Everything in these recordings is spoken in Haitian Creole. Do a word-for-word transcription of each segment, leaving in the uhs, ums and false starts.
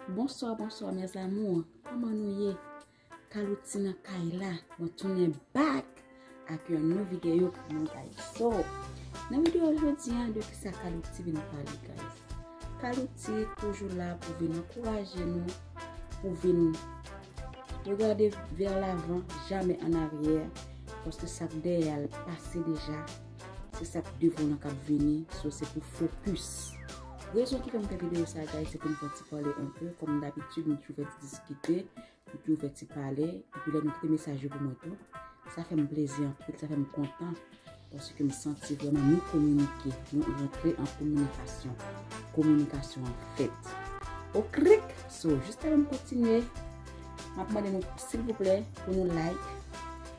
Bonsoir, bonsoir mes amours. Kòman nou ye? Kalouti nan kay la. Mwen tounen back ak yon nou videyo pou nou guys. So, nan videyo jodi a, de kisa Kalouti vin pale guys? Kalouti toujou la pou vin ankouraje nou, pou vin regade vè lavan, jamè an aryè, paske sa k dèyè a l pase deja, se sa k devan w lan k ap vini, so se pou fokis. Rezon ki fè m fè videyo sa guys, se pou m fè ti pale enpe, kòm dabitid, m toujou fè ti diskite, m toujou fè ti pale, epi lè nou kite mesaj yo pou mwen tou, sa fè m plezi anpil, sa fè m kontan, paske m santi vrèman nou kominike, nou rantre an kominikasyon, kominikasyon an fèt. Okrik, so, jis avan m kontinye, m ap mande nou, silvouplè, pou nou like,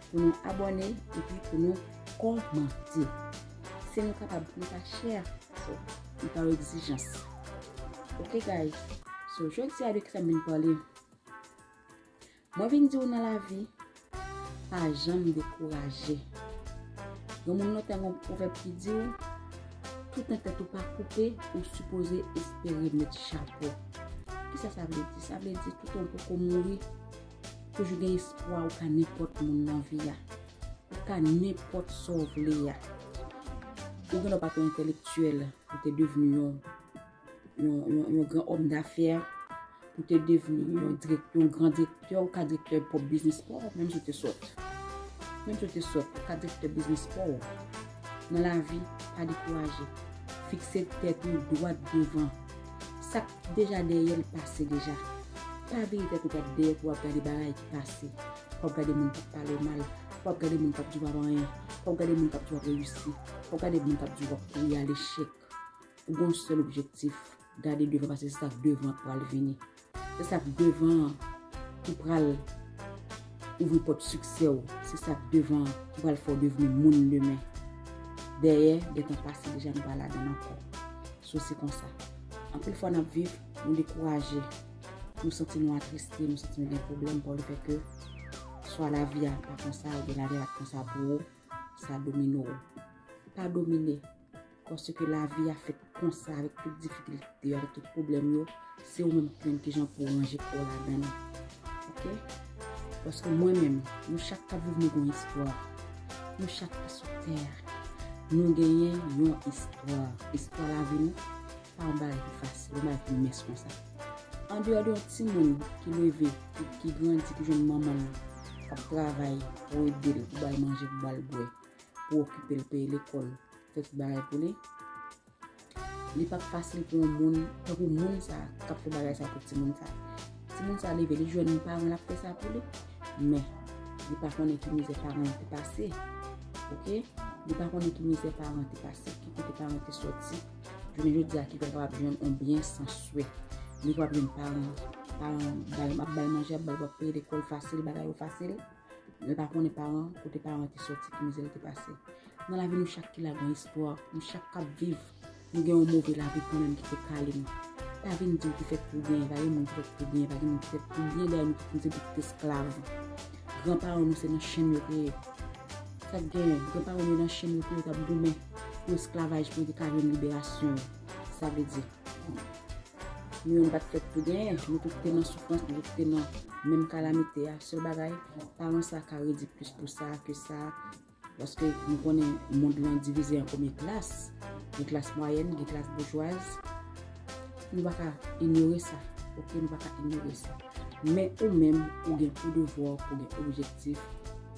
pou nou abòne, epi pou nou kòmante. Si nou kapab, nou pa chè, so, nou pa egzijans. Ok, guys? So, jodi a de kisa m vin pale? Mwen vin di w nan lavi, pa janm dekouraje. Gen moun lontan gen yon pwovèb ki di w, toutan tèt ou pa koupe, ou sipoze espere met chapo. Kisa sa vle di? Sa vle di, toutan w poko mouri, toujou gen espwa ou ka nenpòt moun nan vi a. Ou ka nenpòt sa w vle a. Ou gen lè w pa t yon entèlektyèl, ou te devni yon, yon, yon, yon gran òm dafè, ou te devni yon, dirèk, yon gran direktè, ou ka direktè pwòp biznis pa w, menm si w te sòt. Menm si w te sòt, ou ka direktè biznis pa w. Nan lavi, pa dekouraje. Fikse tèt ou dwat devan. Sa k deja dèyè l pase deja. Pa vire tèt ou gad dèyè pou w ap gade bagay ki pase. Pou w ap gade moun k ap pale w mal. Pou w ap gade moun k ap di w pa anyen. Pou w ap gade moun k ap di w ap reyisi. Pou w ap gade moun k ap di w ap kouri a lechèk. Ou gen yon sèl objektif, gade devan, paske se sa k devan k pral vini. Se sa k devan an ki pral ouvri pòt siksè w. Se sa k devan an ki pral fè w devni moun demen. Dèyè, gentan pase deja, nou pa ladan l ankò. So, se konsa. Anpil fwa n ap viv, nou dekouraje. Nou santi nou atriste, nou santi nou gen pwoblèm, pa le fè ke swa lavi a pa konsa, oubyen lavi a pa t konsa pou ou, sa domine w. Pa domine. Paske lavi a fèt konsa, avèk tout difikilte yo, avèk tout pwoblèm yo, se ou menm ki menm kijan pou w ranje kò w ladan l. Ok? Paske mwen menm, nou chak k ap viv, nou gen yon istwa. Nou chak ki sou tè a, nou genyen yon istwa. Istwa lavi nou pa yon bagay ki fasil, yon bagay ki mens konsa. Andeyò de yon timoun ki leve, ki, ki grandi, ki jwenn manman l k ap travay pou ede l, pou ba l manje, pou ba l bwè, pou okipe l, peye lekòl, fè tout bagay pou li. Li p ap fasil pou yon moun, tankou moun sa a k ap fè bagay sa pou timoun sa a. Timoun sa a leve, li jwenn yon paran l ap fè sa pou li, men li pa konnen ki mizè paran an te pase. Ok? Li pa konnen ki mizè paran an te pase, ki kote paran an te sòti. Jounen jodi a, ki fè l kapab jwenn yon byen san swè. Li kapab jwenn paran, paran ba l, ap ba l manje, ap ba l, ap peye lekòl fasil, bagay yo fasil. Li pa konnen paran, kote paran te sòti, ki mizè l te pase. Nan lavi nou chak ki la gen istwa, nou chak k ap viv, nou gen yon move lavi kanmenm ki te kale nou. Pa vin di w ki fèt pou w genyen, pa gen moun ki fèt pou w genyen, pa gen moun ki fèt pou w byen, dayè nou tout nou se pitit esklav. Granparan nou se nan chenn yo te ye. Sa k genyen, granparan nou nan chenn yo te ye, yo t ap goumen pou esklavaj, pou yo te ka jwenn liberasyon yo. Sa vle di, nou youn pa t fèt pou genyen, nou tout te nan soufrans, nou tout te nan menm kalamite a. Sèl bagay, paran sa ka redi plis pou sa ke sa, paske nou konnen mond lan divize an konbyen klas. Gen klas mwayèn, gen klas boujwaz. Nou pa ka inyore sa, ok? Nou pa ka inyore sa. Men ou menm, ou gen pou devwa, pou gen objektif,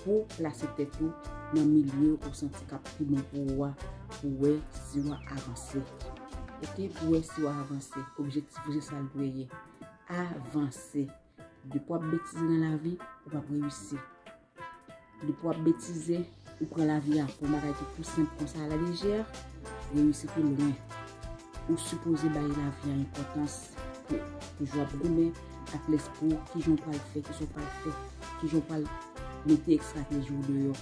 pou plase tèt ou nan milye ou santi k ap pi bon pou ou a, pou wè si w a avanse. Ok, pou wè si w a avanse. Objektif ou se sa l dwe ye. Avanse. Depi w ap betize nan lavi, ou p ap reyisi. Depi w ap betize, ou pran lavi a pou yon bagay ki tou senp konsa, alalejè, reyisi tou lwen. Ou sipoze bay lavi a enpòtans pou toujou ap goumen ak lespri w, kijan w pral fè, kisa w pral fè, kijan w pral mete estrateji w deyò,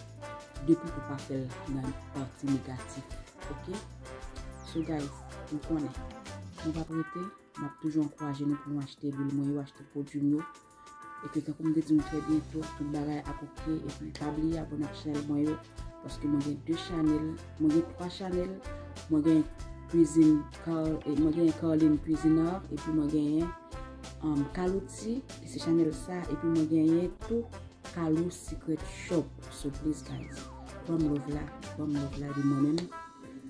depi pou w pa fè l nan pati negatif. Ok? So guys, nou konnen, nou p ap rete, m ap toujou ankouraje nou pou nou achte lwil mwen yo, achte pwodui m yo. Epi tankou m te di nou trè byento, tout bagay ap ok, epi pa bliye abòne ak chanèl mwen yo, paske mwen gen de chanèl, mwen gen twa chanèl, mwen gen Cuisine Car-, e, mwen gen Carline Cuisinart, epi mwen genyen um, Kalouti, ki se chanèl sa, epi mwen genyen tou Kalou Secret Shop. So please guys, ban m love la, ban m love la, epi mwen menm,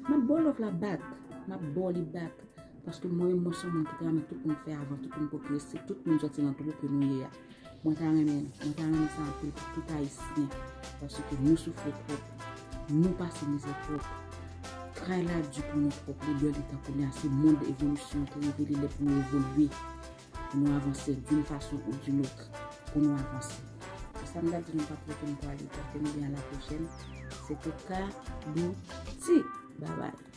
m ap ba w love la back, m ap ba w li back, paske mwen menm mwen se yon moun ki ta renmen tout moun fè avan, tout moun pwogrese, tout moun sòti nan twou ke nou ye a. Mwen ta renmen, mwen ta renmen sa anpil pou tout Ayisyen, paske nou soufri twòp, nou pase mizè twòp. Tray la di pou nou twòp, li lè li tan kounye a, se mond evolisyon ki rive, li lè pou nou evolye, pou nou avanse d'une façon ou d'une autre, pou nou avanse. Se sa m t ap di nou, pa pou nou pale, paske nou gen a la pwochèn. Se te Kalouti. Bye bye.